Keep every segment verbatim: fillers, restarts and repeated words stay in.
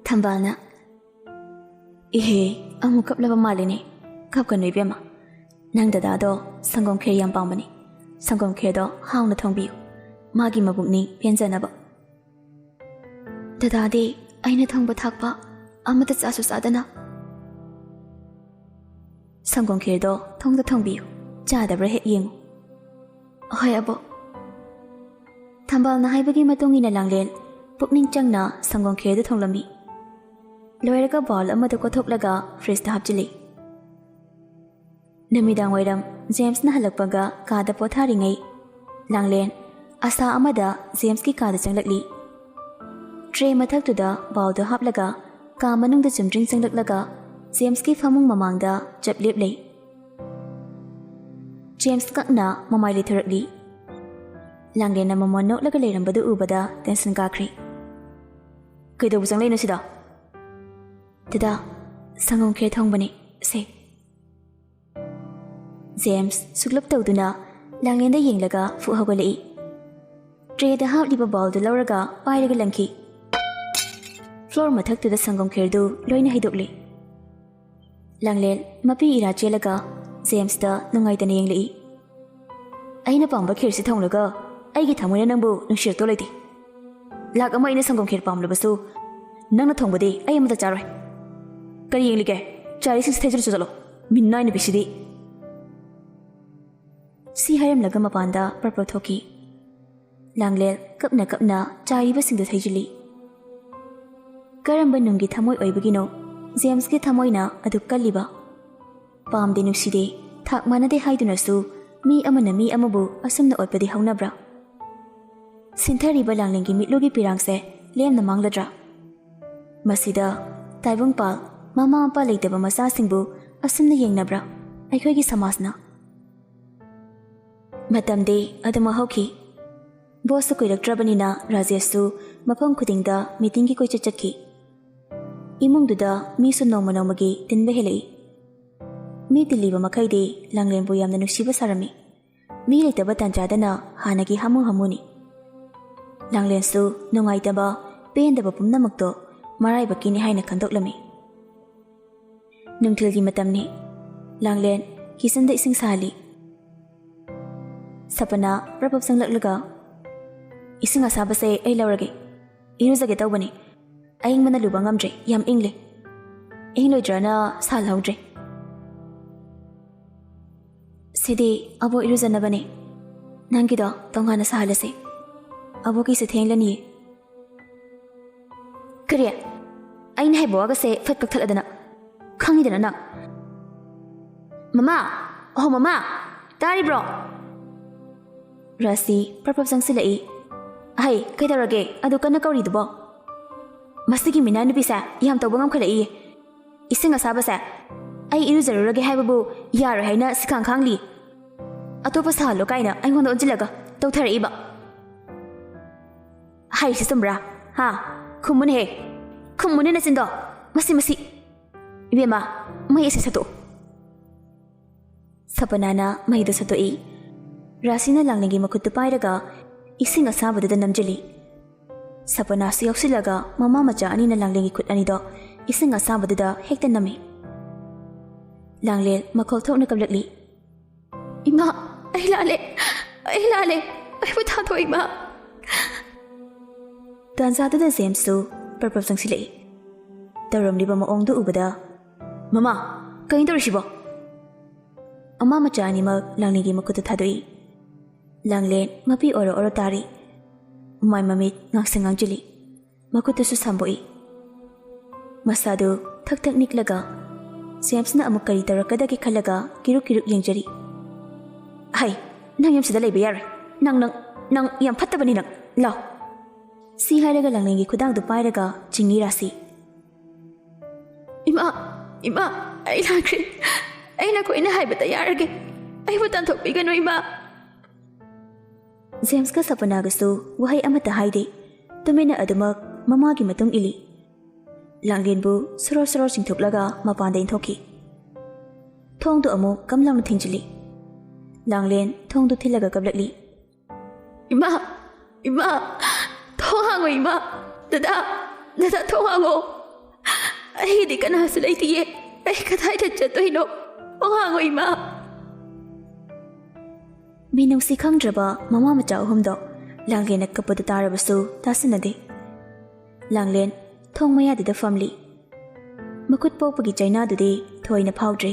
ꯊꯝꯕꯥꯜꯅ, "ꯏꯍꯦ, ꯑꯃꯨꯛ ꯀꯞꯂꯕ ꯃꯥꯜꯂꯤꯅꯦ꯫ ꯀꯞꯀꯅꯨ ꯏꯕꯦꯝꯃ꯫ ꯅꯪ ꯗꯗꯥꯗꯣ ꯁꯪꯒꯣꯝ ꯈꯦꯔ ꯌꯥꯝ ꯄꯥꯝꯕꯅꯤ꯫ ꯁꯪꯒꯣꯝ ꯈꯦꯔꯗꯣ ꯍꯥꯎꯅ ꯊꯣꯡꯕꯤꯌꯨ, ꯃꯥꯒꯤ ꯃꯕꯨꯛꯅꯤ ꯄꯦꯟꯖꯅꯕ꯫" "ꯗꯗꯥꯗꯤ ꯑꯩꯅ ꯊꯣꯡꯕ ꯊꯥꯛꯄ ꯑꯃꯠꯇ ꯆꯥꯁꯨ ꯆꯥꯗꯅ꯫" "ꯁꯪꯒꯣꯝ ꯈꯦꯔꯗꯣ ꯊꯣꯡꯗ ꯊꯣꯡꯕꯤꯌꯨ, ꯆꯥꯗꯕ꯭ꯔꯥ ꯍꯦꯛ ꯌꯦꯡꯉꯨ꯫" "ꯍꯣꯏ ꯑꯕꯣꯛ꯫" ꯊꯝꯕꯥꯜꯅ ꯍꯥꯏꯕꯒꯤ ꯃꯇꯨꯡ ꯏꯟꯅ ꯂꯥꯡꯂꯦꯟ ꯄꯨꯛꯅꯤꯡ ꯆꯪꯅ ꯁꯪꯒꯣꯝ ꯈꯦꯔꯗꯨ ꯊꯣꯡꯂꯝꯃꯤ꯫ ꯂꯣꯏꯔꯒ ꯕꯥꯎꯜ ꯑꯃꯗ ꯀꯣꯠꯊꯣꯛꯂꯒ ꯐ꯭ꯔꯤꯖꯇ ꯍꯥꯞꯆꯤꯜꯂꯤ꯫ ꯅꯨꯃꯤꯗꯥꯡ ꯋꯥꯏꯔꯝ ꯖꯦꯝꯁꯅ ꯍꯜꯂꯛꯄꯒ ꯀꯥꯗ ꯄꯣꯊꯥꯔꯤꯉꯩ, ꯂꯥꯡꯂꯦꯟ ꯑꯁꯥ ꯑꯃꯗ ꯖꯦꯝꯁꯀꯤ ꯀꯥꯗ ꯆꯪꯂꯛꯂꯤ꯫ ꯇ꯭ꯔꯦ ꯃꯊꯛꯇꯨꯗ ꯕꯥꯎꯜꯗꯨ ꯍꯥꯞꯂꯒ ꯀꯥ ꯃꯅꯨꯡꯗ ꯆꯨꯝꯗ꯭ꯔꯤꯡ ꯆꯪꯂꯛꯂꯒ ꯖꯦꯝꯁꯀꯤ ꯐꯃꯨꯡ ꯃꯃꯥꯡꯗ ꯆꯞ ꯂꯦꯞꯂꯩ꯫ ꯖꯦꯝꯁ ꯀꯛꯅ ꯃꯃꯥꯏ ꯂꯩꯊꯔꯛꯂꯤ꯫ ꯂꯥꯡꯂꯦꯟꯅ ꯃꯃꯣꯟ ꯅꯣꯛꯂꯒ ꯂꯩꯔꯝꯕꯗꯨ ꯎꯕꯗ ꯇꯦꯟꯁꯟ ꯀꯥꯈ꯭ꯔꯦ꯫ "ꯀꯩꯗꯧꯕ ꯆꯪꯂꯛꯏꯅꯣ ꯁꯤꯗ?" "ꯗꯗꯥ, ꯁꯪꯒꯣꯝ ꯈꯦꯔ ꯊꯣꯡꯕꯅꯦ, ꯁꯦ꯫" ꯖꯦꯝꯁ ꯁꯨꯛꯂꯨꯞ ꯇꯧꯗꯨꯅ ꯂꯥꯡꯂꯦꯟꯗ ꯌꯦꯡꯂꯒ ꯐꯨꯛ ꯍꯧꯒꯠꯂꯛꯏ꯫ ꯇ꯭ꯔꯦꯗ ꯍꯥꯞꯂꯤꯕ ꯕꯥꯎꯜꯗꯨ ꯂꯧꯔꯒ ꯄꯥꯏꯔꯒ ꯂꯪꯈꯤ꯫ ꯐ꯭ꯂꯣꯔ ꯃꯊꯛꯇꯨꯗ ꯁꯪꯒꯣꯝ ꯈꯦꯔꯗꯨ ꯂꯣꯏꯅ ꯍꯩꯗꯣꯛꯂꯦ꯫ ꯂꯥꯡꯂꯦꯟ ꯃꯄꯤ ꯏꯔꯥ ꯆꯦꯜꯂꯒ ꯖꯦꯝꯁꯇ ꯅꯨꯡꯉꯥꯏꯇꯅ ꯌꯦꯡꯂꯛꯏ꯫ "ꯑꯩꯅ ꯄꯥꯝꯕ ꯈꯦꯔꯁꯤ ꯊꯣꯡꯂꯒ ꯑꯩꯒꯤ ꯊꯃꯣꯏꯅ ꯅꯪꯕꯨ ꯅꯨꯡꯁꯤꯔꯛꯇꯧ ꯂꯩꯇꯦ꯫ ꯂꯥꯛ ꯑꯃ ꯑꯩꯅ ꯁꯪꯒꯣꯝ ꯈꯦꯔ ꯄꯥꯝꯂꯕꯁꯨ ꯅꯪꯅ ꯊꯣꯡꯕꯗꯤ ꯑꯩ ꯑꯃꯠꯇ ꯆꯥꯔꯣꯏ꯫ ꯀꯔꯤ ꯌꯦꯡꯂꯤꯒꯦ? ꯆꯥꯔꯤꯁꯤꯡꯁꯤ ꯊꯩꯖꯤꯜꯂꯨ ꯆꯠꯂꯣ꯫ ꯃꯤꯅꯥꯏ ꯅꯨꯄꯤꯁꯤꯗꯤ꯫" ꯁꯤ ꯍꯥꯏꯔꯝꯂꯒ ꯃꯄꯥꯟꯗ ꯄ꯭ꯔꯞ ꯄ꯭ꯔꯞ ꯊꯣꯛꯈꯤ꯫ ꯂꯥꯡꯂꯦꯟ ꯀꯞꯅ ꯀꯞꯅ ꯆꯥꯏꯔꯤꯕꯁꯤꯡꯗꯨ ꯊꯩꯖꯤꯜꯂꯤ꯫ ꯀꯔꯝꯕ ꯅꯨꯡꯒꯤ ꯊꯃꯣꯏ ꯑꯣꯏꯕꯒꯤꯅꯣ ꯖꯦꯝꯁꯀꯤ ꯊꯃꯣꯏꯅ ꯑꯗꯨꯛ ꯀꯜꯂꯤꯕ? ꯄꯥꯝꯗꯦ ꯅꯨꯡꯁꯤꯗꯦ, ꯊꯥꯛ ꯃꯥꯟꯅꯗꯦ ꯍꯥꯏꯗꯨꯅꯁꯨ ꯃꯤ ꯑꯃꯅ ꯃꯤ ꯑꯃꯕꯨ ꯑꯁꯨꯝꯅ ꯑꯣꯠꯄꯗꯤ ꯍꯧꯅꯕ꯭ꯔꯥ? ꯁꯤꯟꯊꯔꯤꯕ ꯂꯥꯡꯂꯦꯟꯒꯤ ꯃꯤꯠꯂꯨꯒꯤ ꯄꯤꯔꯥꯡꯁꯦ ꯂꯦꯝꯅ ꯃꯥꯡꯂꯗ꯭ꯔꯥ? ꯃꯁꯤꯗ ꯇꯥꯏꯕꯪꯄꯥꯜ, ꯃꯃꯥ ꯃꯄꯥ ꯂꯩꯇꯕ ꯃꯆꯥꯁꯤꯡꯕꯨ ꯑꯁꯨꯝꯅ ꯌꯦꯡꯅꯕ꯭ꯔꯥ ꯑꯩꯈꯣꯏꯒꯤ ꯁꯃꯥꯖꯅ? ꯃꯇꯝꯗꯤ ꯑꯗꯨꯃꯛ ꯍꯧꯈꯤ꯫ ꯕꯣꯁꯁꯨ ꯀꯨꯏꯔꯛꯇ꯭ꯔꯕꯅꯤꯅ ꯔꯥꯖꯦꯁꯁꯨ ꯃꯐꯝ ꯈꯨꯗꯤꯡꯗ ꯃꯤꯇꯤꯡꯒꯤ ꯀꯣꯏꯆꯠ ꯆꯠꯈꯤ꯫ ꯏꯃꯨꯡꯗꯨꯗ ꯃꯤꯁꯨ ꯅꯣꯡꯃ ꯅꯣꯡꯃꯒꯤ ꯇꯤꯟꯕ ꯍꯦꯜꯂꯛꯏ꯫ ꯃꯤ ꯇꯤꯜꯂꯤꯕ ꯃꯈꯩꯗꯤ ꯂꯥꯡꯂꯦꯟꯕꯨ ꯌꯥꯝꯅ ꯅꯨꯡꯁꯤꯕ ꯁꯥꯔꯝꯃꯤ꯫ ꯃꯤ ꯂꯩꯇꯕ ꯇꯥꯟꯖꯥꯗꯅ ꯍꯥꯟꯅꯒꯤ ꯍꯥꯃꯨ ꯍꯥꯃꯨꯅꯤ꯫ ꯂꯥꯡꯂꯦꯟꯁꯨ ꯅꯨꯡꯉꯥꯏꯇꯕ, ꯄꯦꯟꯗꯕ ꯄꯨꯝꯅꯃꯛꯇꯣ ꯃꯔꯥꯏꯕꯛꯀꯤꯅꯤ ꯍꯥꯏꯅ ꯈꯟꯗꯣꯛꯂꯝꯃꯤ꯫ ꯅꯨꯡꯊꯤꯜꯒꯤ ꯃꯇꯝꯅꯤ꯫ ꯂꯥꯡꯂꯦꯟ ꯀꯤꯆꯟꯗ ꯏꯁꯤꯡ ꯁꯥꯍꯜꯂꯤ꯫ ꯁꯄꯅꯥ ꯄ꯭ꯔꯞ ꯄ꯭ꯔꯞ ꯆꯪꯂꯛꯂꯒ, "ꯏꯁꯤꯡ ꯑꯁꯥꯕꯁꯦ ꯑꯩ ꯂꯧꯔꯒꯦ꯫ ꯏꯔꯨꯖꯒꯦ ꯇꯧꯕꯅꯤ꯫ ꯑꯏꯪꯕꯅ ꯂꯨꯕ ꯉꯝꯗ꯭ꯔꯦ, ꯌꯥꯝ ꯏꯪꯂꯦ꯫ ꯏꯪꯂꯣꯏꯗ꯭ꯔꯅ ꯁꯥꯍꯜꯍꯧꯗ꯭ꯔꯦ꯫" "ꯁꯤꯗꯤ ꯑꯕꯣꯛ ꯏꯔꯨꯖꯅꯕꯅꯦ꯫ ꯅꯪꯒꯤꯗꯣ ꯇꯣꯉꯥꯟꯅ ꯁꯥꯍꯜꯂꯁꯦ꯫ ꯑꯕꯣꯛꯀꯤꯁꯨ ꯊꯦꯡꯂꯅꯤꯌꯦ꯫" "ꯀꯔꯤ? ꯑꯩꯅ ꯍꯥꯏꯕ ꯋꯥꯒꯁꯦ ꯐꯠ ꯀꯛꯊꯠꯂꯗꯅ꯫ ꯈꯪꯉꯤꯗꯅ ꯅꯪ꯫" "ꯃꯃꯥ! ꯑꯍꯣ ꯃꯃꯥ! ꯇꯥꯔꯤꯕ꯭ꯔꯣ?" ꯔꯥꯁꯤ ꯄ꯭ꯔꯞ ꯄ꯭ꯔꯞ ꯆꯪꯁꯤꯜꯂꯛꯏ꯫ "ꯑꯍꯩ, ꯀꯩꯗꯧꯔꯒꯦ? ꯑꯗꯨ ꯀꯟꯅ ꯀꯧꯔꯤꯗꯨꯕꯣ?" "ꯃꯁꯤꯒꯤ ꯃꯤꯅꯥꯏ ꯅꯨꯄꯤꯁꯦ ꯌꯥꯝ ꯇꯧꯕ ꯉꯝꯈꯠꯂꯛꯏꯌꯦ꯫ ꯏꯁꯤꯡ ꯑꯁꯥꯕꯁꯦ ꯑꯩ ꯏꯔꯨꯖꯔꯨꯔꯒꯦ ꯍꯥꯏꯕꯕꯨ ꯌꯥꯔꯣꯏ ꯍꯥꯏꯅ ꯁꯤꯈꯥꯡ ꯈꯥꯡꯂꯤ꯫ ꯑꯇꯣꯞꯄ ꯁꯥꯍꯜꯂꯣ ꯀꯥꯏꯅ ꯑꯩꯉꯣꯟꯗ ꯑꯣꯟꯁꯤꯜꯂꯒ ꯇꯧꯊꯔꯛꯏꯕ꯫" "ꯍꯥꯏꯔꯤꯁꯤ ꯆꯨꯝꯕ꯭ꯔꯥ? ꯍꯥ? ꯈꯨꯝꯃꯨꯅꯦꯍꯦ꯫ ꯈꯨꯝꯃꯨꯅꯦ ꯅꯆꯤꯟꯗꯣ꯫ ꯃꯁꯤ, ꯃꯁꯤ꯫ ꯏꯕꯦꯝꯃ, ꯃꯩ ꯑꯁꯤ ꯁꯠꯇꯣꯛꯎ꯫" ꯁꯄꯅꯥꯅ ꯃꯩꯗꯨ ꯁꯠꯇꯣꯛꯏ꯫ ꯔꯥꯁꯤꯅ ꯂꯥꯡꯂꯦꯟꯒꯤ ꯃꯈꯨꯠꯇꯨ ꯄꯥꯏꯔꯒ ꯏꯁꯤꯡ ꯑꯁꯥꯕꯗꯨꯗ ꯅꯝꯖꯤꯜꯂꯤ꯫ ꯁꯄꯅꯥꯁꯨ ꯌꯥꯎꯁꯤꯜꯂꯒ ꯃꯃꯥ ꯃꯆꯥ ꯑꯅꯤꯅ ꯂꯥꯡꯂꯦꯟꯒꯤ ꯈꯨꯠ ꯑꯅꯤꯗꯣ ꯏꯁꯤꯡ ꯑꯁꯥꯕꯗꯨꯗ ꯍꯦꯛꯇ ꯅꯝꯃꯤ꯫ ꯂꯥꯡꯂꯦꯟ ꯃꯈꯣꯜ ꯊꯣꯛꯅ ꯀꯞꯂꯛꯂꯤ꯫ "ꯏꯃꯥ, ꯑꯩ ꯂꯥꯜꯂꯦ, ꯑꯩ ꯂꯥꯜꯂꯦ, ꯑꯩꯕꯨ ꯊꯥꯗꯣꯛ ꯏꯃꯥ꯫" ꯇꯥꯟꯖꯥꯗꯨꯗ ꯖꯦꯝꯁꯁꯨ ꯄ꯭ꯔꯞ ꯄ꯭ꯔꯞ ꯆꯪꯁꯤꯜꯂꯛꯏ꯫ ꯇꯧꯔꯝꯂꯤꯕ ꯃꯑꯣꯡꯗꯨ ꯎꯕꯗ, "ꯃꯃꯥ, ꯀꯩꯅꯣ ꯇꯧꯔꯤꯁꯤꯕꯣ?" ꯃꯃꯥ ꯃꯆꯥ ꯑꯅꯤꯃꯛ ꯂꯥꯡꯂꯦꯟꯒꯤ ꯃꯈꯨꯠꯇ ꯊꯥꯗꯣꯛꯏ꯫ ꯂꯥꯡꯂꯦꯟ ꯃꯄꯤ ꯑꯣꯔꯣ ꯑꯣꯔꯣ ꯇꯥꯔꯤ꯫ ꯃꯃꯥꯏ ꯃꯃꯤꯠ ꯉꯥꯡꯁꯪ ꯉꯥꯡꯁꯤꯜꯂꯤ꯫ ꯃꯈꯨꯠꯇꯨꯁꯨ ꯁꯝꯕꯣꯛꯏ꯫ ꯃꯁꯥꯗꯨ ꯊꯛ ꯊꯛ ꯅꯤꯛꯂꯒ ꯖꯦꯝꯁꯅ ꯑꯃꯨꯛ ꯀꯔꯤ ꯇꯧꯔꯛꯀꯗꯒꯦ ꯈꯜꯂꯒ ꯀꯤꯔꯨꯛ ꯀꯤꯔꯨꯛ ꯌꯦꯡꯖꯔꯤ꯫ "ꯍꯩ, ꯅꯪ ꯌꯨꯝꯁꯤꯗ ꯂꯩꯕ ꯌꯥꯔꯣꯏ꯫ ꯅꯪ, ꯅꯪ, ꯅꯪ ꯌꯥꯝ ꯐꯠꯇꯕꯅꯤ ꯅꯪ꯫ ꯂꯥꯎ꯫" ꯁꯤ ꯍꯥꯏꯔꯒ ꯂꯥꯡꯂꯦꯟꯒꯤ ꯈꯨꯗꯥꯡꯗꯨ ꯄꯥꯏꯔꯒ ꯆꯤꯡꯏ ꯔꯥꯁꯤ꯫ "ꯏꯃꯥ, ꯏꯃꯥ, ꯑꯩ ꯂꯥꯟꯈ꯭ꯔꯦ꯫ ꯑꯩ ꯅꯈꯣꯏꯅ ꯍꯥꯏꯕꯗ ꯌꯥꯔꯒꯦ꯫ ꯑꯩꯕꯨ ꯇꯥꯟꯊꯣꯛꯄꯤꯒꯅꯨ ꯏꯃꯥ꯫" ꯖꯦꯝꯁꯀ ꯁꯄꯅꯥꯒꯁꯨ ꯋꯥꯍꯩ ꯑꯃꯠꯇ ꯍꯥꯏꯗꯦ꯫ ꯇꯨꯃꯤꯟꯅ ꯑꯗꯨꯃꯛ ꯃꯃꯥꯒꯤ ꯃꯇꯨꯡ ꯏꯜꯂꯤ꯫ ꯂꯥꯡꯂꯦꯟꯕꯨ ꯁꯣꯔꯣ ꯁꯣꯔꯣ ꯆꯤꯡꯊꯣꯛꯂꯒ ꯃꯄꯥꯟꯗ ꯏꯟꯊꯣꯛꯈꯤ꯫ ꯊꯣꯡꯗꯨ ꯑꯃꯨꯛ ꯀꯝ ꯂꯥꯎꯅ ꯊꯤꯡꯖꯤꯜꯂꯤ꯫ ꯂꯥꯡꯂꯦꯟ ꯊꯣꯡꯗꯨ ꯊꯤꯜꯂꯒ ꯀꯞꯂꯛꯂꯤ꯫ "ꯏꯃꯥ! ꯏꯃꯥ! ꯊꯣꯡ ꯍꯥꯡꯉꯣ ꯏꯃꯥ! ꯗꯗꯥ! ꯗꯗꯥ, ꯊꯣꯡ ꯍꯥꯡꯉꯣ꯫ ꯑꯩꯒꯤꯗꯤ ꯀꯅꯥꯁꯨ ꯂꯩꯇꯤꯌꯦ꯫ ꯑꯩ ꯀꯗꯥꯏꯗ ꯆꯠꯇꯣꯏꯅꯣ? ꯊꯣꯡ ꯍꯥꯡꯉꯣ, ꯏꯃꯥ꯫ ꯃꯤꯅꯨꯡꯁꯤ ꯈꯪꯗ꯭ꯔꯕ ꯃꯃꯥ ꯃꯆꯥ ꯑꯍꯨꯝꯗꯣ ꯂꯥꯡꯂꯦꯟꯅ ꯀꯞꯄꯗꯨ ꯇꯥꯔꯕꯁꯨ ꯇꯥꯁꯤꯟꯅꯗꯦ꯫ ꯂꯥꯡꯂꯦꯟ ꯊꯣꯡ ꯃꯌꯥꯗꯨꯗ ꯐꯝꯂꯤ꯫ ꯃꯈꯨꯠ ꯄꯣꯛꯄꯒꯤ ꯆꯩꯅꯥꯗꯨꯗꯤ ꯊꯣꯏꯅ ꯐꯥꯎꯗ꯭ꯔꯦ꯫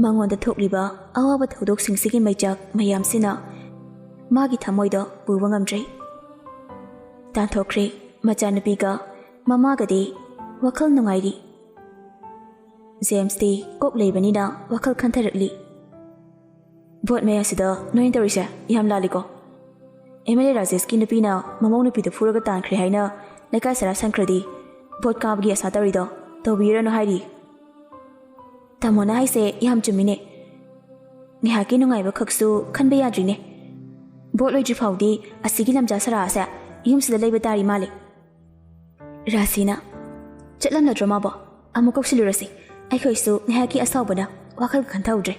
ꯃꯉꯣꯟꯗ ꯊꯣꯛꯂꯤꯕ ꯑꯋꯥꯕ ꯊꯧꯗꯣꯛꯁꯤꯡꯁꯤꯒꯤ ꯃꯩꯆꯥꯛ ꯃꯌꯥꯝꯁꯤꯅ ꯃꯥꯒꯤ ꯊꯃꯣꯏꯗꯣ ꯄꯨꯕ ꯉꯝꯗ꯭ꯔꯦ꯫ ꯇꯥꯟꯊꯣꯛꯈ꯭ꯔꯦ ꯃꯆꯥꯅꯨꯄꯤꯒ ꯃꯃꯥꯒꯗꯤ ꯋꯥꯈꯜ ꯅꯨꯡꯉꯥꯏꯔꯤ꯫ ꯖꯦꯝꯁꯇꯤ ꯀꯣꯛ ꯂꯩꯕꯅꯤꯅ ꯋꯥꯈꯜ ꯈꯟꯊꯔꯛꯂꯤ꯫ "ꯚꯣꯠ ꯃꯌꯥꯁꯤꯗ ꯅꯣꯏꯅ ꯇꯧꯔꯤꯁꯦ ꯌꯥꯝ ꯂꯥꯜꯂꯤꯀꯣ꯫ ꯑꯦꯝ ꯑꯦꯜ ꯑꯦ ꯔꯥꯖꯦꯁꯀꯤ ꯅꯨꯄꯤꯅ ꯃꯃꯧ ꯅꯨꯄꯤꯗꯣ ꯐꯨꯔꯒ ꯇꯥꯟꯈ꯭ꯔꯦ ꯍꯥꯏꯅ ꯂꯩꯀꯥꯏ ꯁꯔꯥ ꯁꯟꯈ꯭ꯔꯗꯤ ꯚꯣꯠ ꯀꯥꯕꯒꯤ ꯑꯁꯥ ꯇꯧꯔꯤꯗꯣ ꯇꯧꯕꯤꯔꯅꯨ ꯍꯥꯏꯔꯤ꯫ ꯇꯥꯃꯣꯅ ꯍꯥꯏꯁꯦ ꯌꯥꯝ ꯆꯨꯝꯃꯤꯅꯦ꯫ ꯉꯥꯏꯍꯥꯛꯀꯤ ꯅꯨꯡꯉꯥꯏꯕ ꯈꯛꯁꯨ ꯈꯟꯕ ꯌꯥꯗ꯭ꯔꯤꯅꯦ꯫ ꯚꯣꯠ ꯂꯣꯏꯗ꯭ꯔꯤ ꯐꯥꯎꯗꯤ ꯑꯁꯤꯒꯤ ꯂꯝꯖꯥ ꯁꯔꯥ ꯑꯁꯦ ꯌꯨꯝꯁꯤꯗ ꯂꯩꯕ ꯇꯥꯔꯤ ꯃꯥꯜꯂꯦ꯫ ꯔꯥꯁꯤꯅ, "ꯆꯠꯂꯝꯂꯗ꯭ꯔꯣ ꯃꯥꯕꯣ? ꯑꯃꯨꯛ ꯀꯧꯁꯤꯜꯂꯨꯔꯁꯤ꯫ ꯑꯩꯈꯣꯏꯁꯨ ꯉꯥꯏꯍꯥꯛꯀꯤ ꯑꯁꯥꯎꯕꯅ ꯋꯥꯈꯜ ꯈꯟꯊꯍꯧꯗ꯭ꯔꯦ꯫"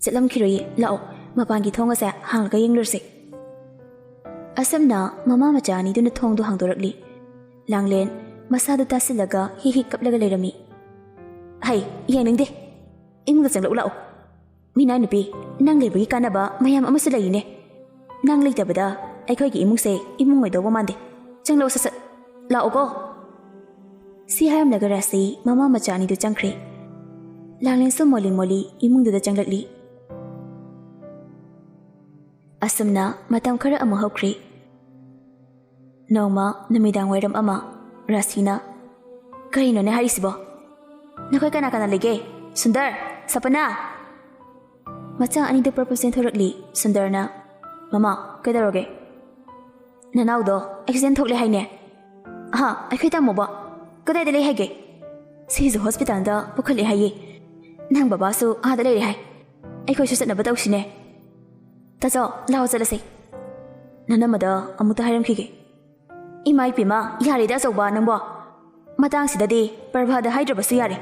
"ꯆꯠꯂꯝꯈꯤꯔꯣꯏꯌꯦ, ꯂꯥꯛꯑꯣ, ꯃꯄꯥꯟꯒꯤ ꯊꯣꯡ ꯑꯁꯦ ꯍꯥꯡꯂꯒ ꯌꯦꯡꯂꯨꯔꯁꯤ꯫" ꯑꯁꯨꯝꯅ ꯃꯃꯥ ꯃꯆꯥ ꯑꯅꯤꯗꯨꯅ ꯊꯣꯡꯗꯣ ꯍꯥꯡꯗꯣꯔꯛꯂꯤ꯫ ꯂꯥꯡꯂꯦꯟ ꯃꯁꯥꯗꯨ ꯇꯥꯁꯤꯜꯂꯒ ꯍꯤ ꯍꯤ ꯀꯞꯂꯒ ꯂꯩꯔꯝꯃꯤ꯫ "ꯍꯩ, ꯌꯦꯡꯅꯤꯡꯗꯦ꯫ ꯏꯃꯨꯡꯗ ꯆꯪꯂꯛꯎ ꯂꯥꯛꯑꯣ꯫ ꯃꯤꯅꯥꯏ ꯅꯨꯄꯤ, ꯅꯪ ꯂꯩꯕꯒꯤ ꯀꯥꯟꯅꯕ ꯃꯌꯥꯝ ꯑꯃꯁꯨ ꯂꯩꯔꯤꯅꯦ꯫ ꯅꯪ ꯂꯩꯇꯕꯗ ꯑꯩꯈꯣꯏꯒꯤ ꯏꯃꯨꯡꯁꯦ ꯏꯃꯨꯡ ꯑꯣꯏꯗꯧꯕ ꯃꯥꯟꯗꯦ꯫ ꯆꯪꯂꯛꯑꯣ ꯁꯠ ꯁꯠ꯫ ꯂꯥꯛꯑꯣꯀꯣ꯫" ꯁꯤ ꯍꯥꯏꯔꯝꯂꯒ ꯔꯥꯁꯤ ꯃꯃꯥ ꯃꯆꯥ ꯑꯅꯤꯗꯨ ꯆꯪꯈ꯭ꯔꯦ꯫ ꯂꯥꯡꯂꯦꯟꯁꯨ ꯃꯣꯂꯤ ꯃꯣꯂꯤ ꯏꯃꯨꯡꯗꯨꯗ ꯆꯪꯂꯛꯂꯤ꯫ ꯑꯁꯨꯝꯅ ꯃꯇꯝ ꯈꯔ ꯑꯃꯨꯛ ꯍꯧꯈ꯭ꯔꯦ꯫ ꯅꯣꯡꯃ ꯅꯨꯃꯤꯗꯥꯡ ꯋꯥꯏꯔꯝ ꯑꯃ ꯔꯥꯁꯤꯅ, "ꯀꯔꯤꯅꯣꯅꯦ ꯍꯥꯏꯔꯤꯁꯤꯕꯣ? ꯅꯈꯣꯏ ꯀꯅꯥ ꯀꯅꯥ ꯂꯩꯒꯦ? ꯁꯨꯟꯗꯔ, ꯁꯄꯅꯥ!" ꯃꯆꯥ ꯑꯅꯤꯗꯨ ꯄ꯭ꯔꯄꯣꯁ ꯆꯦꯟꯊꯣꯔꯛꯂꯤ꯫ ꯁꯨꯟꯗꯔꯅ, "ꯃꯃꯥ, ꯀꯩꯗꯧꯔꯒꯦ?" "ꯅꯅꯥꯎꯗꯣ ꯑꯦꯛꯁꯤꯗꯦꯟ ꯊꯣꯛꯂꯦ ꯍꯥꯏꯅꯦ?" "ꯑꯍꯥ, ꯑꯩꯈꯣꯏ ꯇꯥꯃꯣꯕꯣ?" "ꯀꯗꯥꯏꯗ ꯂꯩ ꯍꯥꯏꯒꯦ?" "ꯁꯤꯁꯨ ꯍꯣꯁꯄꯤꯇꯥꯜꯗ ꯄꯨꯈꯠꯂꯦ ꯍꯥꯏꯌꯦ꯫ ꯅꯪ ꯕꯕꯥꯁꯨ ꯑꯥꯗ ꯂꯩꯔꯦ ꯍꯥꯏ꯫ ꯑꯩꯈꯣꯏꯁꯨ ꯆꯠꯅꯕ ꯇꯧꯁꯤꯅꯦ꯫" "ꯇꯥꯆꯧ, ꯂꯥꯛꯑꯣ ꯆꯠꯂꯁꯦ꯫ ꯅꯅꯝꯃꯗ ꯑꯃꯨꯛꯇ ꯍꯥꯏꯔꯝꯈꯤꯒꯦ꯫" "ꯏꯃꯥ ꯏꯄꯦꯝꯃ, ꯌꯥꯔꯦꯗ ꯑꯆꯧꯕ ꯅꯪꯕꯣ꯫ ꯃꯇꯥꯡꯁꯤꯗꯗꯤ ꯄ꯭ꯔꯚꯥꯗ ꯍꯥꯏꯗ꯭ꯔꯕꯁꯨ ꯌꯥꯔꯦ꯫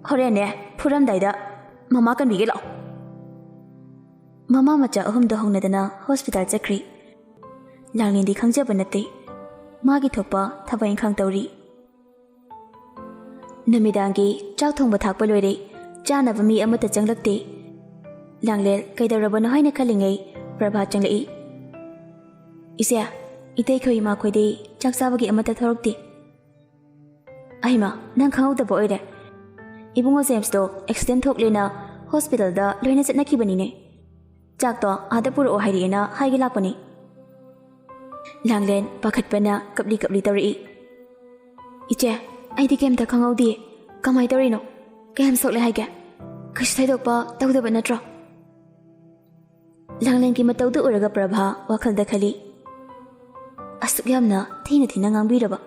ꯍꯣꯔꯦꯟꯅꯦ, ꯐꯨꯔꯝꯗꯥꯏꯗ ꯃꯃꯥ ꯀꯟꯕꯤꯒꯦ ꯂꯥꯛꯑꯣ꯫" ꯃꯃꯥ ꯃꯆꯥ ꯑꯍꯨꯝꯗꯣ ꯍꯧꯅꯗꯅ ꯍꯣꯁꯄꯤꯇꯥꯜ ꯆꯠꯈ꯭ꯔꯤ꯫ ꯂꯥꯡꯂꯦꯟꯗꯤ ꯈꯪꯖꯕ ꯅꯠꯇꯦ꯫ ꯃꯥꯒꯤ ꯊꯣꯛꯄ ꯊꯕꯛ ꯏꯪꯈꯥꯡ ꯇꯧꯔꯤ꯫ ꯅꯨꯃꯤꯗꯥꯡꯒꯤ ꯆꯥꯛ ꯊꯣꯡꯕ ꯊꯥꯛꯄ ꯂꯣꯏꯔꯦ꯫ ꯆꯥꯅꯕ ꯃꯤ ꯑꯃꯠꯇ ꯆꯪꯂꯛꯇꯦ꯫ ꯂꯥꯡꯂꯦꯟ ꯀꯩꯗꯧꯔꯕꯅꯣ ꯍꯥꯏꯅ ꯈꯜꯂꯤꯉꯩ ꯄ꯭ꯔꯚꯥ ꯆꯪꯂꯛꯏ꯫ "ꯏꯆꯦ, ꯏꯇꯩꯈꯣꯏ ꯏꯃꯥꯈꯣꯏꯗꯤ ꯆꯥꯛ ꯆꯥꯕꯒꯤ ꯑꯃꯠꯇ ꯊꯣꯔꯛꯇꯦ꯫" "ꯑꯩꯃ, ꯅꯪ ꯈꯪꯍꯧꯗꯕ ꯑꯣꯏꯔꯦ꯫ ꯏꯕꯨꯡꯉꯣ ꯖꯦꯝꯁꯇꯣ ꯑꯦꯛꯁꯤꯗꯦꯟ ꯊꯣꯛꯂꯦꯅ ꯍꯣꯁꯄꯤꯇꯥꯜꯗ ꯂꯣꯏꯅ ꯆꯠꯅꯈꯤꯕꯅꯤꯅꯦ꯫ ꯆꯥꯛꯇꯣ ꯑꯥꯗ ꯄꯨꯔꯛꯑꯣ ꯍꯥꯏꯔꯛꯑꯦꯅ ꯍꯥꯏꯒꯦ ꯂꯥꯛꯄꯅꯤ꯫" ꯂꯥꯡꯂꯦꯟ ꯄꯥꯈꯠꯄꯅ ꯀꯞꯂꯤ ꯀꯞꯂꯤ ꯇꯧꯔꯛꯏ꯫ "ꯏꯆꯦ, ꯑꯩꯗꯤ ꯀꯩꯝꯇ ꯈꯪꯍꯧꯗꯤꯌꯦ꯫ ꯀꯃꯥꯏ ꯇꯧꯔꯤꯅꯣ? ꯀꯌꯥꯝ ꯁꯣꯛꯂꯦ ꯍꯥꯏꯒꯦ? ꯀꯩꯁꯨ ꯊꯣꯏꯗꯣꯛꯄ ꯇꯧꯗꯕ ꯅꯠꯇ꯭ꯔꯣ?" ꯂꯥꯡꯂꯦꯟꯒꯤ ꯃꯇꯧꯗꯨ ꯎꯔꯒ ꯄ꯭ꯔꯚꯥ ꯋꯥꯈꯜꯗ ꯈꯜꯂꯤ, "ꯑꯁꯨꯛ ꯌꯥꯝꯅ ꯊꯤꯅ ꯊꯤꯅ ꯉꯥꯡꯕꯤꯔꯕ,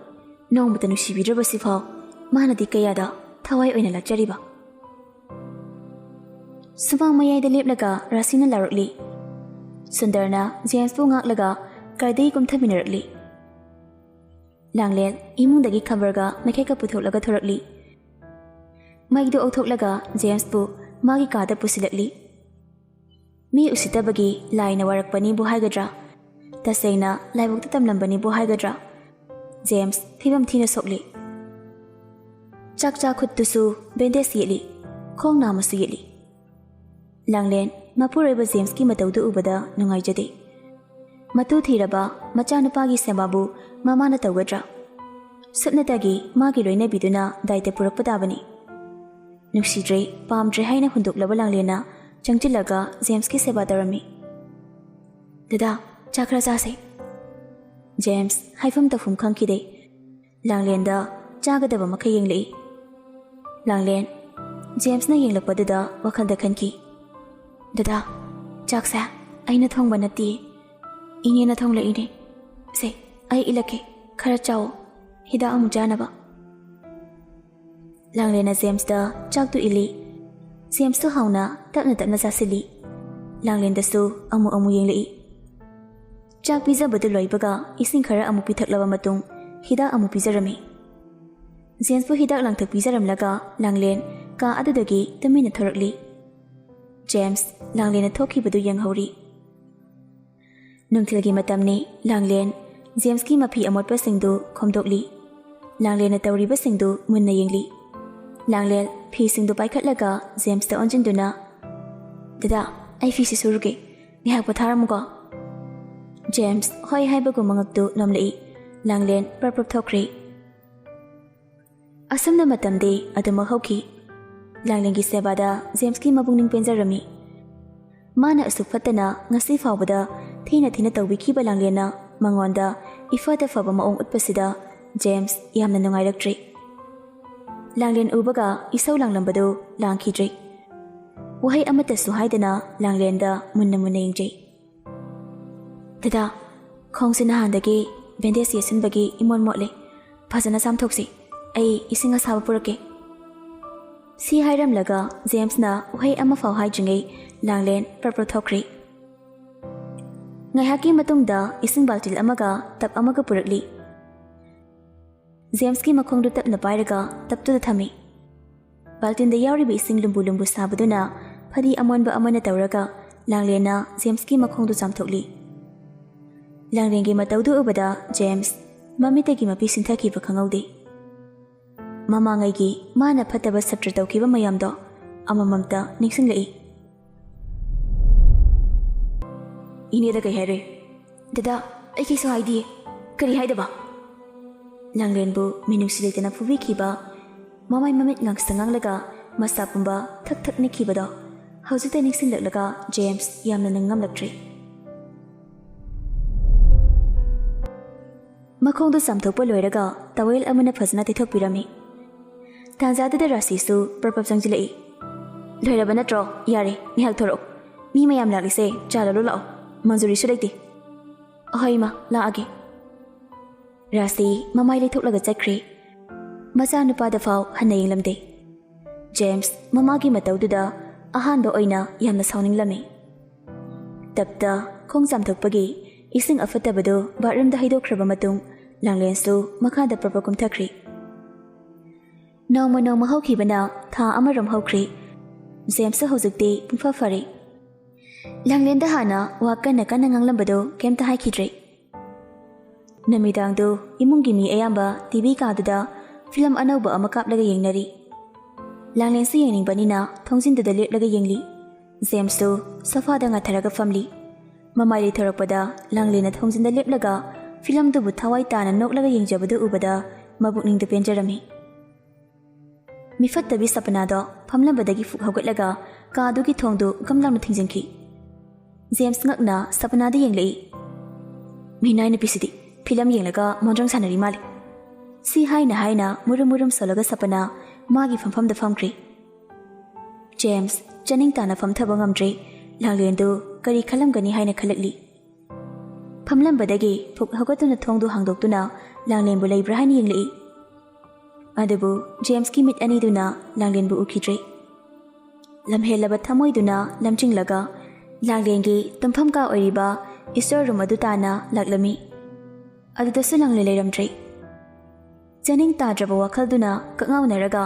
ꯅꯣꯡꯃꯇ ꯅꯨꯡꯁꯤꯕꯤꯗ꯭ꯔꯕꯁꯤꯐꯥꯎ ꯃꯥꯅꯗꯤ ꯀꯌꯥꯗ ꯊꯋꯥꯏ ꯑꯣꯏꯅ ꯂꯥꯠꯆꯔꯤꯕ?" ꯁꯨꯃꯥꯡ ꯃꯌꯥꯏꯗ ꯂꯦꯞꯂꯒ ꯔꯥꯁꯤꯅ ꯂꯥꯎꯔꯛꯂꯤ꯫ ꯁꯨꯟꯗꯔꯅ ꯖꯦꯝꯁꯄꯨ ꯉꯥꯛꯂꯒ ꯀꯥꯔꯗꯒꯤ ꯀꯨꯝꯊꯃꯤꯟꯅꯔꯛꯂꯤ꯫ ꯂꯥꯡꯂꯦꯟ ꯏꯃꯨꯡꯗꯒꯤ ꯈꯕꯔꯒ ꯃꯩꯈꯦꯠꯀ ꯄꯨꯊꯣꯛꯂꯒ ꯊꯣꯔꯛꯂꯤ꯫ ꯃꯩꯗꯨ ꯑꯧꯊꯣꯛꯂꯒ ꯖꯦꯝꯁꯄꯨ ꯃꯥꯒꯤ ꯀꯥꯗ ꯄꯨꯁꯤꯜꯂꯛꯂꯤ꯫ ꯃꯤ ꯎꯁꯤꯠꯇꯕꯒꯤ ꯂꯥꯏꯅ ꯋꯥꯔꯛꯄꯅꯤꯕꯨ ꯍꯥꯏꯒꯗ꯭ꯔꯥ, ꯇꯁꯦꯡꯅ ꯂꯥꯏꯕꯛꯇ ꯇꯝꯂꯝꯕꯅꯤꯕꯨ ꯍꯥꯏꯒꯗ꯭ꯔꯥ, ꯖꯦꯝꯁ ꯐꯤꯕꯝ ꯊꯤꯅ ꯁꯣꯛꯂꯤ꯫ ꯆꯥꯛ ꯆꯥ ꯈꯨꯠꯇꯨꯁꯨ ꯕꯦꯟꯗꯦꯖ ꯌꯦꯠꯂꯤ, ꯈꯣꯡ ꯅꯥꯝꯃꯁꯨ ꯌꯦꯠꯂꯤ꯫ ꯂꯥꯡꯂꯦꯟ ꯃꯄꯨꯔꯣꯏꯕ ꯖꯦꯝꯁꯀꯤ ꯃꯇꯧꯗꯨ ꯎꯕꯗ ꯅꯨꯡꯉꯥꯏꯖꯗꯦ꯫ ꯃꯇꯨ ꯊꯤꯔꯕ ꯃꯆꯥꯅꯨꯄꯥꯒꯤ ꯁꯦꯕꯥꯕꯨ ꯃꯃꯥꯅ ꯇꯧꯒꯗ꯭ꯔꯥ? ꯁꯨꯞꯅꯇꯒꯤ ꯃꯥꯒꯤ ꯂꯣꯏꯅꯕꯤꯗꯨꯅ ꯗꯥꯏꯇ ꯄꯨꯔꯛꯄ ꯇꯥꯕꯅꯤ꯫ ꯅꯨꯡꯁꯤꯗ꯭ꯔꯦ, ꯄꯥꯝꯗ꯭ꯔꯦ ꯍꯥꯏꯅ ꯍꯨꯟꯗꯣꯛꯂꯕ ꯂꯥꯡꯂꯦꯟꯅ ꯆꯪꯁꯤꯜꯂꯒ ꯖꯦꯝꯁꯀꯤ ꯁꯦꯕꯥ ꯇꯧꯔꯝꯃꯤ꯫ "ꯗꯗꯥ, ꯆꯥ ꯈꯔ ꯆꯥꯁꯦ꯫" ꯖꯦꯝꯁ ꯍꯥꯏꯐꯝ ꯇꯧꯐꯝ ꯈꯪꯈꯤꯗꯦ꯫ ꯂꯥꯡꯂꯦꯟꯗ ꯆꯥꯒꯗꯕ ꯃꯈꯩ ꯌꯦꯡꯂꯛꯏ꯫ ꯂꯥꯡꯂꯦꯟ ꯖꯦꯝꯁꯅ ꯌꯦꯡꯂꯛꯄꯗꯨꯗ ꯋꯥꯈꯜꯗ ꯈꯟꯈꯤ, "ꯗꯗꯥ, ꯆꯥꯛꯁꯦ ꯑꯩꯅ ꯊꯣꯡꯕ ꯅꯠꯇꯦ, ꯏꯅꯦꯅ ꯊꯣꯡꯂꯛꯏꯅꯦ꯫ ꯁꯦ, ꯑꯩ ꯏꯜꯂꯛꯀꯦ, ꯈꯔ ꯆꯥꯎ, ꯍꯤꯗꯥꯛ ꯑꯃꯨꯛ ꯆꯥꯅꯕ꯫" ꯂꯥꯡꯂꯦꯟꯅ ꯖꯦꯝꯁꯇ ꯆꯥꯛꯇꯨ ꯏꯜꯂꯤ꯫ ꯖꯦꯝꯁꯇꯨ ꯍꯥꯎꯅ ꯇꯞꯅ ꯇꯞꯅ ꯆꯥꯁꯤꯜꯂꯤ꯫ ꯂꯥꯡꯂꯦꯟꯗꯁꯨ ꯑꯃꯨꯛ ꯑꯃꯨꯛ ꯌꯦꯡꯂꯛꯏ꯫ ꯆꯥꯛ ꯄꯤꯖꯕꯗꯨ ꯂꯣꯏꯕꯒ ꯏꯁꯤꯡ ꯈꯔ ꯑꯃꯨꯛ ꯄꯤꯊꯛꯂꯕ ꯃꯇꯨꯡ ꯍꯤꯗꯥꯛ ꯑꯃꯨꯛ ꯄꯤꯖꯔꯝꯃꯤ꯫ ꯖꯦꯝꯁꯄꯨ ꯍꯤꯗꯥꯛ ꯂꯥꯡꯊꯛ ꯄꯤꯖꯔꯝꯂꯒ ꯂꯥꯡꯂꯦꯟ ꯀꯥ ꯑꯗꯨꯗꯒꯤ ꯇꯨꯃꯤꯟꯅ ꯊꯣꯔꯛꯂꯤ꯫ ꯖꯦꯝꯁ ꯂꯥꯡꯂꯦꯟꯅ ꯊꯣꯛꯈꯤꯕꯗꯨ ꯌꯦꯡꯍꯧꯔꯤ꯫ ꯅꯨꯡꯊꯤꯜꯒꯤ ꯃꯇꯝꯅꯤ꯫ ꯂꯥꯡꯂꯦꯟ ꯖꯦꯝꯁꯀꯤ ꯃꯐꯤ ꯑꯃꯣꯠꯄꯁꯤꯡꯗꯨ ꯈꯣꯝꯗꯣꯛꯂꯤ꯫ ꯂꯥꯡꯂꯦꯟꯅ ꯇꯧꯔꯤꯕꯁꯤꯡꯗꯨ ꯃꯨꯟꯅ ꯌꯦꯡꯂꯤ꯫ ꯂꯥꯡꯂꯦꯟ ꯐꯤꯁꯤꯡꯗꯨ ꯄꯥꯏꯈꯠꯂꯒ ꯖꯦꯝꯁꯇ ꯑꯣꯟꯁꯤꯟꯗꯨꯅ, "ꯗꯗꯥ, ꯑꯩ ꯐꯤꯁꯤ ꯁꯨꯔꯨꯒꯦ꯫ ꯉꯥꯏꯍꯥꯛ ꯄꯣꯊꯥꯔꯝꯃꯨꯀꯣ꯫" ꯖꯦꯝꯁ ꯍꯣꯏ ꯍꯥꯏꯕꯒꯨꯝ ꯃꯉꯛꯇꯨ ꯅꯣꯝꯂꯛꯏ꯫ ꯂꯥꯡꯂꯦꯟ ꯄ꯭ꯔꯞ ꯄ꯭ꯔꯞ ꯊꯣꯛꯈ꯭ꯔꯦ꯫ ꯑꯁꯨꯝꯅ ꯃꯇꯝꯗꯤ ꯑꯗꯨꯃꯛ ꯍꯧꯈꯤ꯫ ꯂꯥꯡꯂꯦꯟꯒꯤ ꯁꯦꯕꯥꯗ ꯖꯦꯝꯁꯀꯤ ꯃꯄꯨꯛꯅꯤꯡ ꯄꯦꯟꯖꯔꯝꯃꯤ꯫ ꯃꯥꯅ ꯑꯁꯨꯛ ꯐꯠꯇꯅ ꯉꯁꯤ ꯐꯥꯎꯕꯗ ꯊꯤꯅ ꯊꯤꯅ ꯇꯧꯕꯤꯈꯤꯕ ꯂꯥꯡꯂꯦꯟꯅ ꯃꯉꯣꯟꯗ ꯏꯐꯗ ꯐꯕ ꯃꯑꯣꯡ ꯎꯠꯄꯁꯤꯗ ꯖꯦꯝꯁ ꯌꯥꯝꯅ ꯅꯨꯡꯉꯥꯏꯔꯛꯇ꯭ꯔꯤ꯫ ꯂꯥꯡꯂꯦꯟ ꯎꯕꯒ ꯏꯁꯧ ꯂꯥꯡꯂꯝꯕꯗꯨ ꯂꯥꯡꯈꯤꯗ꯭ꯔꯤ꯫ ꯋꯥꯍꯩ ꯑꯃꯠꯇꯁꯨ ꯍꯥꯏꯗꯅ ꯂꯥꯡꯂꯦꯟꯗ ꯃꯨꯟꯅ ꯃꯨꯟꯅ ꯌꯦꯡꯖꯩ꯫ "ꯗꯗꯥ, ꯈꯣꯡꯁꯦ ꯅꯍꯥꯟꯗꯒꯤ ꯕꯦꯟꯗꯦꯖ ꯌꯦꯠꯁꯤꯟꯕꯒꯤ ꯏꯃꯣꯠ ꯃꯣꯠꯂꯦ꯫ ꯐꯖꯅ ꯆꯥꯝꯊꯣꯛꯁꯤ꯫ ꯑꯩ ꯏꯁꯤꯡ ꯑꯁꯥꯕ ꯄꯨꯔꯛꯀꯦ꯫" ꯁꯤ ꯍꯥꯏꯔꯝꯂꯒ ꯖꯦꯝꯁꯅ ꯋꯥꯍꯩ ꯑꯃꯐꯥꯎ ꯍꯥꯏꯗ꯭ꯔꯤꯉꯩ ꯂꯥꯡꯂꯦꯟ ꯄ꯭ꯔꯞ ꯄ꯭ꯔꯞ ꯊꯣꯛꯈ꯭ꯔꯦ꯫ ꯉꯥꯏꯍꯥꯛꯀꯤ ꯃꯇꯨꯡꯗ ꯏꯁꯤꯡ ꯕꯥꯜꯇꯤꯜ ꯑꯃꯒ ꯇꯞ ꯑꯃꯒ ꯄꯨꯔꯛꯂꯤ꯫ ꯖꯦꯝꯁꯀꯤ ꯃꯈꯣꯡꯗꯨ ꯇꯞꯅ ꯄꯥꯏꯔꯒ ꯇꯞꯇꯨꯗ ꯊꯝꯃꯤ꯫ ꯕꯥꯜꯇꯤꯟꯗ ꯌꯥꯎꯔꯤꯕ ꯏꯁꯤꯡ ꯂꯨꯝꯕꯨ ꯂꯨꯝꯕꯨ ꯁꯥꯕꯗꯨꯅ ꯐꯗꯤ ꯑꯃꯣꯟꯕ ꯑꯃꯅ ꯇꯧꯔꯒ ꯂꯥꯡꯂꯦꯟꯅ ꯖꯦꯝꯁꯀꯤ ꯃꯈꯣꯡꯗꯨ ꯆꯥꯝꯊꯣꯛꯂꯤ꯫ ꯂꯥꯡꯂꯦꯟꯒꯤ ꯃꯇꯧꯗꯨ ꯎꯕꯗ ꯖꯦꯝꯁ ꯃꯃꯤꯠꯇꯒꯤ ꯃꯄꯤ ꯁꯤꯟꯊꯈꯤꯕ ꯈꯪꯍꯧꯗꯦ꯫ ꯃꯃꯥꯡꯉꯩꯒꯤ ꯃꯥꯅ ꯐꯠꯇꯕ ꯁꯞꯇ꯭ꯔ ꯇꯧꯈꯤꯕ ꯃꯌꯥꯝꯗꯣ ꯑꯃꯃꯝꯇ ꯅꯤꯡꯁꯤꯡꯂꯛꯏ꯫ "ꯏꯅꯦꯗ ꯀꯩ ꯍꯥꯏꯔꯦ?" "ꯗꯗꯥ, ꯑꯩ ꯀꯩꯁꯨ ꯍꯥꯏꯗꯤꯌꯦ꯫" "ꯀꯔꯤ ꯍꯥꯏꯗꯕ?" ꯂꯥꯡꯂꯦꯟꯕꯨ ꯃꯤꯅꯨꯡꯁꯤ ꯂꯩꯇꯅ ꯐꯨꯕꯤꯈꯤꯕ, ꯃꯃꯥꯏ ꯃꯃꯤꯠ ꯉꯥꯡꯁꯪ ꯉꯥꯡꯂꯒ ꯃꯁꯥ ꯄꯨꯝꯕ ꯊꯛ ꯊꯛ ꯅꯤꯛꯈꯤꯕꯗꯣ ꯍꯧꯖꯤꯛꯇ ꯅꯤꯡꯁꯤꯡꯂꯛꯂꯒ ꯖꯦꯝꯁ ꯌꯥꯝꯅ ꯅꯤꯡꯉꯝꯂꯛꯇ꯭ꯔꯦ꯫ ꯃꯈꯣꯡꯗꯨ ꯆꯥꯝꯊꯣꯛꯄ ꯂꯣꯏꯔꯒ ꯇꯋꯦꯜ ꯑꯃꯅ ꯐꯖꯅ ꯇꯩꯊꯣꯛꯄꯤꯔꯝꯃꯤ꯫ ꯇꯥꯟꯖꯥꯗꯨꯗ ꯔꯥꯁꯤꯁꯨ ꯄ꯭ꯔꯞ ꯄ꯭ꯔꯞ ꯆꯪꯁꯤꯜꯂꯛꯏ꯫ "ꯂꯣꯏꯔꯕ ꯅꯠꯇ꯭ꯔꯣ? ꯌꯥꯔꯦ, ꯉꯥꯏꯍꯥꯛ ꯊꯣꯔꯛꯑꯣ꯫ ꯃꯤ ꯃꯌꯥꯝ ꯂꯥꯛꯂꯤꯁꯦ ꯆꯥ ꯂꯣꯜꯂꯨ ꯂꯥꯛꯑꯣ꯫ ꯃꯟꯖꯨꯔꯤꯁꯨ ꯂꯩꯇꯦ꯫" "ꯑꯍꯣꯏ ꯏꯃꯥ, ꯂꯥꯛꯑꯒꯦ꯫" ꯔꯥꯁꯤ ꯃꯃꯥꯏ ꯂꯩꯊꯣꯛꯂꯒ ꯆꯠꯈ꯭ꯔꯦ꯫ ꯃꯆꯥꯅꯨꯄꯥꯗ ꯐꯥꯎ ꯍꯟꯅ ꯌꯦꯡꯂꯝꯗꯦ꯫ ꯖꯦꯝꯁ ꯃꯃꯥꯒꯤ ꯃꯇꯧꯗꯨꯗ ꯑꯍꯥꯟꯕ ꯑꯣꯏꯅ ꯌꯥꯝꯅ ꯁꯥꯎꯅꯤꯡꯂꯝꯃꯤ꯫ ꯇꯞꯇ ꯈꯣꯡ ꯆꯥꯝꯊꯣꯛꯄꯒꯤ ꯏꯁꯤꯡ ꯑꯐꯠꯇꯕꯗꯨ ꯕꯥꯠꯔꯨꯝꯗ ꯍꯩꯗꯣꯛꯈ꯭ꯔꯕ ꯃꯇꯨꯡ ꯂꯥꯡꯂꯦꯟꯁꯨ ꯃꯈꯥꯗ ꯄ꯭ꯔꯞ ꯄ꯭ꯔꯞ ꯀꯨꯝꯊꯈ꯭ꯔꯤ꯫ ꯅꯣꯡꯃ ꯅꯣꯡꯃ ꯍꯧꯈꯤꯕꯅ ꯊꯥ ꯑꯃꯔꯣꯝ ꯍꯧꯈ꯭ꯔꯦ꯫ ꯖꯦꯝꯁꯁꯨ ꯍꯧꯖꯤꯛꯇꯤ ꯄꯨꯡꯐ ꯐꯔꯦ꯫ ꯂꯥꯡꯂꯦꯟꯗ ꯍꯥꯟꯅ ꯋꯥ ꯀꯟꯅ ꯀꯟꯅ ꯉꯥꯡꯂꯝꯕꯗꯨ ꯀꯩꯝꯇ ꯍꯥꯏꯈꯤꯗ꯭ꯔꯦ꯫ ꯅꯨꯃꯤꯗꯥꯡꯗꯨ ꯏꯃꯨꯡꯒꯤ ꯃꯤ ꯑꯌꯥꯝꯕ ꯇꯤ ꯚꯤ ꯀꯥꯗꯨꯗ ꯐꯤꯂꯝ ꯑꯅꯧꯕ ꯑꯃ ꯀꯥꯞꯂꯒ ꯌꯦꯡꯅꯔꯤ꯫ ꯂꯥꯡꯂꯦꯟꯁꯨ ꯌꯦꯡꯅꯤꯡꯕꯅꯤꯅ ꯊꯣꯡꯖꯤꯟꯗꯨꯗ ꯂꯦꯞꯂꯒ ꯌꯦꯡꯂꯤ꯫ ꯖꯦꯝꯁꯁꯨ ꯁꯣꯐꯥꯗ ꯉꯥꯊꯔꯒ ꯐꯝꯂꯤ꯫ ꯃꯃꯥꯏ ꯂꯩꯊꯣꯔꯛꯄꯗ ꯂꯥꯡꯂꯦꯟꯅ ꯊꯣꯡꯖꯤꯟꯗ ꯂꯦꯞꯂꯒ ꯐꯤꯂꯝꯗꯨꯕꯨ ꯊꯋꯥꯏ ꯇꯥꯅ ꯅꯣꯛꯂꯒ ꯌꯦꯡꯖꯕꯗꯨ ꯎꯕꯗ ꯃꯕꯨꯛꯅꯤꯡꯗ ꯄꯦꯟꯖꯔꯝꯃꯤ꯫ ꯃꯤꯐꯠꯇꯕꯤ ꯁꯄꯅꯥꯗꯣ ꯐꯝꯂꯝꯕꯗꯒꯤ ꯐꯨꯛ ꯍꯧꯒꯠꯂꯒ ꯀꯥꯗꯨꯒꯤ ꯊꯣꯡꯗꯨ ꯒꯝ ꯂꯥꯎꯅ ꯊꯤꯡꯖꯤꯟꯈꯤ꯫ ꯖꯦꯝꯁ ꯉꯛꯅ ꯁꯄꯅꯥꯗ ꯌꯦꯡꯂꯛꯏ꯫ "ꯃꯤꯅꯥꯏ ꯅꯨꯄꯤꯁꯤꯗꯤ ꯐꯤꯂꯝ ꯌꯦꯡꯂꯒ ꯃꯣꯟꯗ꯭ꯔꯪ ꯁꯥꯟꯅꯔꯤ ꯃꯥꯜꯂꯤ"꯫ ꯁꯤ ꯍꯥꯏꯅ ꯍꯥꯏꯅ ꯃꯨꯔꯨꯝ ꯃꯨꯔꯨꯝ ꯁꯣꯜꯂꯒ ꯁꯄꯅꯥ ꯃꯥꯒꯤ ꯐꯝꯐꯝꯗ ꯐꯝꯈ꯭ꯔꯦ꯫ ꯖꯦꯝꯁ ꯆꯥꯅꯤꯡ ꯇꯥꯅ ꯐꯝꯊꯕ ꯉꯝꯗ꯭ꯔꯦ꯫ ꯂꯥꯡꯂꯦꯟꯗꯨ ꯀꯔꯤ ꯈꯜꯂꯝꯒꯅꯤ ꯍꯥꯏꯅ ꯈꯜꯂꯛꯂꯤ꯫ ꯐꯝꯂꯝꯕꯗꯒꯤ ꯐꯨꯛ ꯍꯧꯒꯠꯇꯨꯅ ꯊꯣꯡꯗꯨ ꯍꯥꯡꯗꯣꯛꯇꯨꯅ ꯂꯥꯡꯂꯦꯟꯕꯨ ꯂꯩꯕ꯭ꯔꯥ ꯍꯥꯏꯅ ꯌꯦꯡꯂꯛꯏ꯫ ꯑꯗꯨꯕꯨ ꯖꯦꯝꯁꯀꯤ ꯃꯤꯠ ꯑꯅꯤꯗꯨꯅ ꯂꯥꯡꯂꯦꯟꯕꯨ ꯎꯈꯤꯗ꯭ꯔꯦ꯫ ꯂꯝꯍꯦꯜꯂꯕ ꯊꯃꯣꯏꯗꯨꯅ ꯂꯝꯖꯤꯡꯂꯒ ꯂꯥꯡꯂꯦꯟꯒꯤ ꯇꯨꯝꯐꯝ ꯀꯥ ꯑꯣꯏꯔꯤꯕ ꯏꯁꯇꯣꯔ ꯔꯨꯝ ꯑꯗꯨ ꯇꯥꯅ ꯂꯥꯛꯂꯝꯃꯤ꯫ ꯑꯗꯨꯗꯁꯨ ꯂꯥꯡꯂꯦꯟ ꯂꯩꯔꯝꯗ꯭ꯔꯦ꯫ ꯆꯥꯅꯤꯡ ꯇꯥꯗ꯭ꯔꯕ ꯋꯥꯈꯜꯗꯨꯅ ꯀꯛꯉꯥꯎꯅꯔꯒ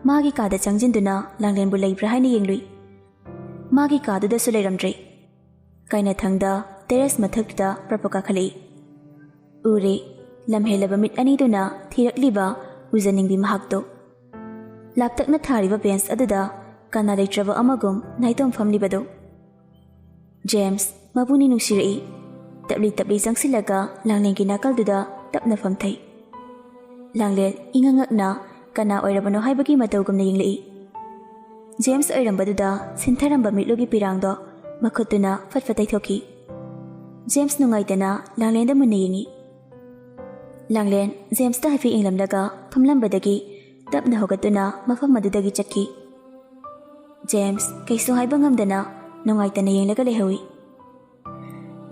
ꯃꯥꯒꯤ ꯀꯥꯗ ꯆꯪꯁꯤꯟꯗꯨꯅ ꯂꯥꯡꯂꯦꯟꯕꯨ ꯂꯩꯕ꯭ꯔꯥ ꯍꯥꯏꯅ ꯌꯦꯡꯂꯨꯏ꯫ ꯃꯥꯒꯤ ꯀꯥꯗꯨꯗꯁꯨ ꯂꯩꯔꯝꯗ꯭ꯔꯦ꯫ ꯀꯥꯏꯅꯊꯪꯗ ꯇꯦꯔꯦꯁ ꯃꯊꯛꯇꯨꯗ ꯄ꯭ꯔꯄ ꯀꯥꯈꯠꯂꯛꯏ꯫ ꯎꯔꯦ, ꯂꯝꯍꯦꯜꯂꯕ ꯃꯤꯠ ꯑꯅꯤꯗꯨꯅ ꯊꯤꯔꯛꯂꯤꯕ ꯎꯖꯅꯤꯡꯕꯤ ꯃꯍꯥꯛꯇꯣ꯫ ꯂꯥꯞꯇꯛꯅ ꯊꯥꯔꯤꯕ ꯕꯦꯟꯁ ꯑꯗꯨꯗ ꯀꯅꯥ ꯂꯩꯇ꯭ꯔꯕ ꯑꯃꯒꯨꯝ ꯅꯥꯏꯇꯣꯝ ꯐꯝꯂꯤꯕꯗꯣ꯫ ꯖꯦꯝꯁ ꯃꯄꯨꯅꯤ ꯅꯨꯡꯁꯤꯔꯛꯏ꯫ ꯇꯞꯂꯤ ꯇꯞꯂꯤ ꯆꯪꯁꯤꯜꯂꯒ ꯂꯥꯡꯂꯦꯟꯒꯤ ꯅꯥꯀꯜꯗꯨꯗ ꯇꯞꯅ ꯐꯝꯊꯩ꯫ ꯂꯥꯡꯂꯦꯟ ꯏꯉꯛ ꯉꯛꯅ ꯀꯅꯥ ꯑꯣꯏꯔꯕꯅꯣ ꯍꯥꯏꯕꯒꯤ ꯃꯇꯧꯒꯨꯝꯅ ꯌꯦꯡꯂꯛꯏ꯫ ꯖꯦꯝꯁ ꯑꯣꯏꯔꯝꯕꯗꯨꯗ ꯁꯤꯟꯊꯔꯝꯕ ꯃꯤꯠꯂꯨꯒꯤ ꯄꯤꯔꯥꯡꯗꯣ ꯃꯈꯨꯠꯇꯨꯅ ꯐꯠ ꯐꯠ ꯇꯩꯊꯣꯛꯈꯤ꯫ ꯖꯦꯝꯁ ꯅꯨꯡꯉꯥꯏꯇꯅ ꯂꯥꯡꯂꯦꯟꯗ ꯃꯨꯟꯅ ꯌꯦꯡꯉꯤ꯫ ꯂꯥꯡꯂꯦꯟ ꯖꯦꯝꯁꯇ ꯍꯥꯏꯐꯦꯠ ꯌꯦꯡꯂꯝꯂꯒ ꯐꯝꯂꯝꯕꯗꯒꯤ ꯇꯞꯅ ꯍꯧꯒꯠꯇꯨꯅ ꯃꯐꯝ ꯑꯗꯨꯗꯒꯤ ꯆꯠꯈꯤ꯫ ꯖꯦꯝꯁ ꯀꯩꯁꯨ ꯍꯥꯏꯕ ꯉꯝꯗꯅ ꯅꯨꯡꯉꯥꯏꯇꯅ ꯌꯦꯡꯂꯒ ꯂꯩꯍꯧꯏ꯫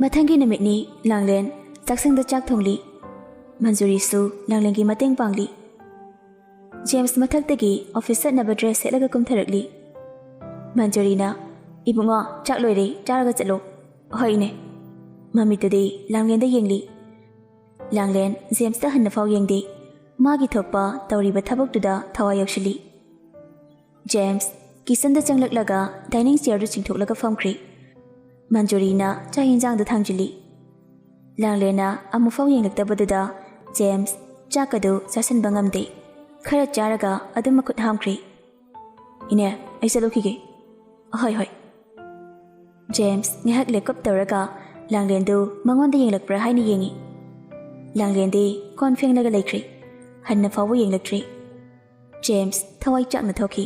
ꯃꯊꯪꯒꯤ ꯅꯨꯃꯤꯠꯅꯤ꯫ ꯂꯥꯡꯂꯦꯟ ꯆꯥꯛꯁꯪꯗ ꯆꯥꯛ ꯊꯣꯡꯂꯤ꯫ ꯃꯟꯖꯨꯔꯤꯁꯨ ꯂꯥꯡꯂꯦꯟꯒꯤ ꯃꯇꯦꯡ ꯄꯥꯡꯂꯤ꯫ ꯖꯦꯝꯁ ꯃꯊꯛꯇꯒꯤ ꯑꯣꯐꯤꯁ ꯆꯠꯅꯕ ꯗ꯭ꯔꯦꯁ ꯁꯦꯠꯂꯒ ꯀꯨꯝꯊꯔꯛꯂꯤ꯫ ꯃꯟꯖꯨꯔꯤꯅ, "ꯏꯕꯨꯡꯉꯣ, ꯆꯥꯛ ꯂꯣꯏꯔꯦ, ꯆꯥꯔꯒ ꯆꯠꯂꯣ"꯫ "ꯍꯣꯏ, ꯏꯅꯦ"꯫ ꯃꯃꯤꯠꯇꯨꯗꯤ ꯂꯥꯡꯂꯦꯟꯗ ꯌꯦꯡꯂꯤ꯫ ꯂꯥꯡꯂꯦꯟ ꯖꯦꯝꯁꯇ ꯍꯟꯅꯐꯥꯎ ꯌꯦꯡꯗꯦ꯫ ꯃꯥꯒꯤ ꯊꯣꯛꯄ ꯇꯧꯔꯤꯕ ꯊꯕꯛꯇꯨꯗ ꯊꯋꯥꯏ ꯌꯥꯎꯁꯤꯜꯂꯤ꯫ James ꯀꯤꯆꯟꯗ ꯆꯪꯂꯛꯂꯒ dining ꯆꯤꯌꯔꯗꯨ ꯆꯤꯡꯊꯣꯛꯂꯒ ꯐꯝꯈ꯭ꯔꯦ꯫ ꯃꯟꯖꯨꯔꯤꯅ ꯆꯥꯛ ꯌꯦꯟꯁꯥꯡꯗꯨ ꯊꯥꯡꯖꯤꯜꯂꯤ꯫ ꯂꯥꯡꯂꯦꯟꯅ ꯑꯃꯨꯛꯐꯥꯎ ꯌꯦꯡꯂꯛꯇꯕꯗꯨꯗ ꯖꯦꯝꯁ ꯆꯥꯛꯀꯗꯨ ꯆꯥꯁꯤꯟꯕ ꯉꯝꯗꯦ꯫ ꯈꯔ ꯆꯥꯔꯒ ꯑꯗꯨꯝ ꯃꯈꯨꯠ ꯍꯥꯝꯈ꯭ꯔꯦ꯫ "ꯏꯅꯦ, ꯑꯩ ꯆꯠꯂꯨꯈꯤꯒꯦ꯫" "ꯍꯣꯏ, ꯍꯣꯏ꯫" ꯖꯦꯝꯁ ꯉꯥꯏꯍꯥꯛ ꯂꯦꯞꯀꯞ ꯇꯧꯔꯒ ꯂꯥꯡꯂꯦꯟꯗꯨ ꯃꯉꯣꯟꯗ ꯌꯦꯡꯂꯛꯄ꯭ꯔꯥ ꯍꯥꯏꯅ ꯌꯦꯡꯏ꯫ ꯂꯥꯡꯂꯦꯟꯗꯤ ꯀꯣꯟ ꯐꯦꯡꯂꯒ ꯂꯩꯈ꯭ꯔꯦ꯫ ꯍꯟꯅ ꯐꯥꯎꯕ ꯌꯦꯡꯂꯛꯇ꯭ꯔꯤ꯫ ꯖꯦꯝꯁ ꯊꯋꯥꯏ ꯆꯥꯛꯅ ꯊꯣꯛꯈꯤ꯫